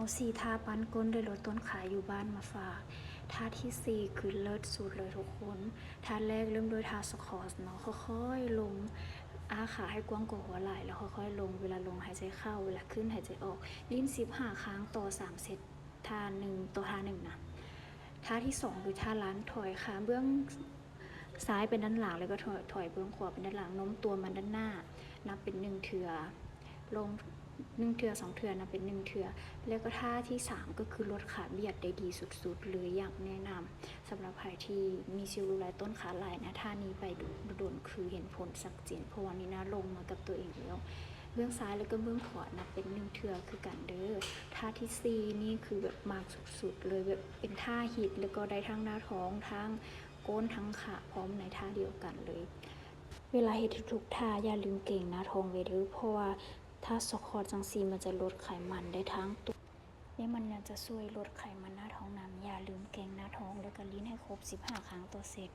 ເອົາສີ່ທ່າປັ້ນກົ້ນ ແລະ ລົດຕົ້ນຂາຢູ່ບ້ານມາຝາກ. ທ່າທີສີ່ຄືເລີດສຸດເລີຍທຸກຄົນ. ທ່າແລກເລີ່ມດ້ວຍທ່າສະຄອດເນາະ, ຄ່ອຍໆລົງ ອ້າຂາໃຫ້ກວ້າງກວ່າຫົວໄຫຼ ແລ້ວຄ່ອຍໆລົງ. ເວລາລົງຫາຍໃຈເຂົ້າ, ເວລາຂຶ້ນຫາຍໃຈອອກ. ຫຼິ້ນສິບຫ້າຄັ້ງຕໍ່ສາມເຊັດ, ທ່າໜຶ່ງຕໍ່ທ່າໜຶ່ງນະ. ທ່າທີສອງຄືທ່າລານ, ຖອຍຂາເບື້ອງຊ້າຍໄປດ້ານຫຼັງ ແລ້ວກໍຖອຍ, ຖອຍເບື້ອງຂວາໄປດ້ານຫຼັງ, ໂນ້ມຕົວມາດ້ານໜ້າ ນັບເປັນໜຶ່ງເທື່ອ, ລົງໜຶ່ງເທື່ອ, ສອງເທື່ອ, ນັບເປັນໜຶ່ງເທື່ອ. ແລ້ວກໍທ່າທີສາມກໍຄືລົດຂາບຽດໄດ້ດີສຸດໆເລີຍ. ຢາກແນະນຳສຳລັບໃຜທີ່ມີເຊວລູໄລຕົ້ນຂາຫຼາຍນະ, ທ່ານີ້ໄປດົນໆ ຄືເຫັນຜົນຊັດເຈນ, ເພາະວ່ານີ້ນະ ລົງມາກັບຕົວເອງແລ້ວ. ເບື້ອງຊ້າຍແລ້ວກໍເບື້ອງຂວານັບເປັນໜຶ່ງເທື່ອຄືກັນເດີ. ທ່າທີສີ່ນີ້ຄືແບບມັກສຸດໆເລີຍ, ແບບເປັນທ່າຮິດ ແລ້ວກໍໄດ້ທັງໜ້າທ້ອງ, ທັງກົ້ນ, ທັງຂາ ພ້ອມໃນທ່າດຽວກັນເລີຍ. ເວລາເຮັດທຸກໆທ່າຢ່າລືມເກງໜ້າທ້ອງໄວ້ເດີ, ເພາະວ່າທ່າສະຄອດຈັ່ງຊີ້ມັນຈະລົດໄຂມັນໄດ້ທັງຕົວ ແລະ ມັນຍັງຈະຊ່ວຍລົດໄຂມັນໜ້າທ້ອງນຳ. ຢ່າລືມເກງໜ້າທ້ອງ ແລ້ວກໍຫຼິ້ນໃຫ້ຄົບສິບຫ້າຄັ້ງຕໍ່ເຊັດ.